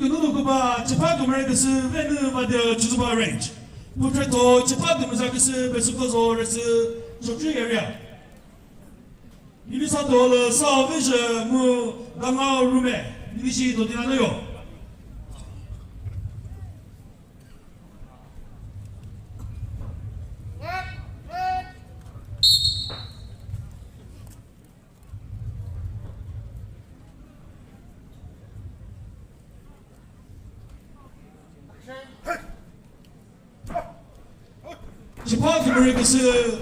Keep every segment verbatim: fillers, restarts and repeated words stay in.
Künunu küba chipha kümüre küsü Venü Vadeo Chozuba Range. Putretho chipha kümüza küsü Besukozo Resü Chokri area. Nibisa dolo sa vizhe mu danga rume. Nibishi do dinanoyo. Chipha kümüre küsü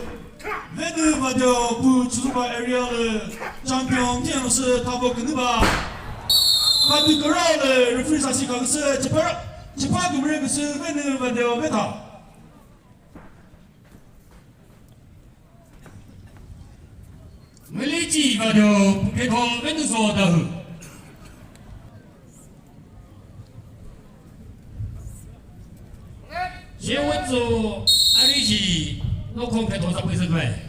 Venü Vadeo pu Chozuba area lü champion tiyanusü thabo künüba. Kati kara lü referee sasi kaküsü chipha, chipha kümüre küsü Venü Vadeo vetha. Mülüchi Vadeo Puketho Venüzo Dawhuo. Shewetso Ariji Nokhong Phetho Sapüzükme.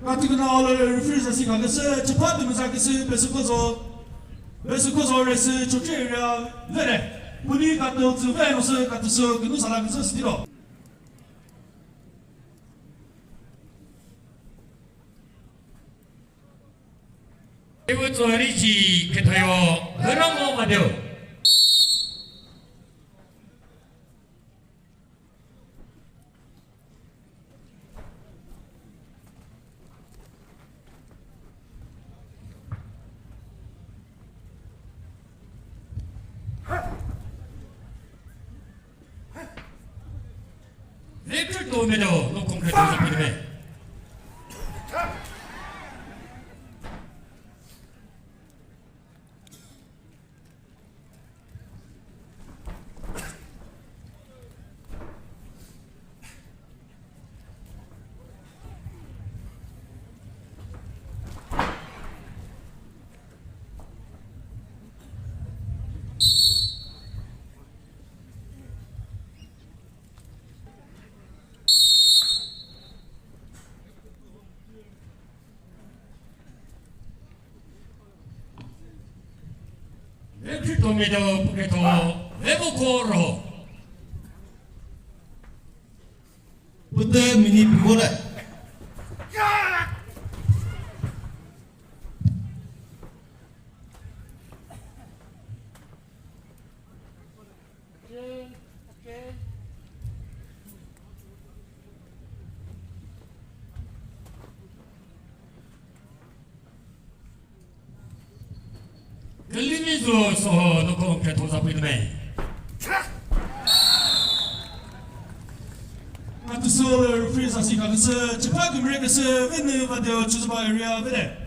Katiküna ole referee sasi kaküsü chipha tümüza küsü Besukozo, Besukozo Resü Chokri area vere. Puni katü tsü ve no sü katü sü künü sala küsü stilo. Ewu tsori chi kethoyo hüramo madeo. Victor Tomino, no concrete sa pidime. Victor Tomino, Puketho, Vevukoro. Pute mini pivole. Külimi zo soho noko kre thoza pui nme. Katusolo referee sasi kaküsü, chipha kümüre küsü, Venü Vadeo Chozuba area vede.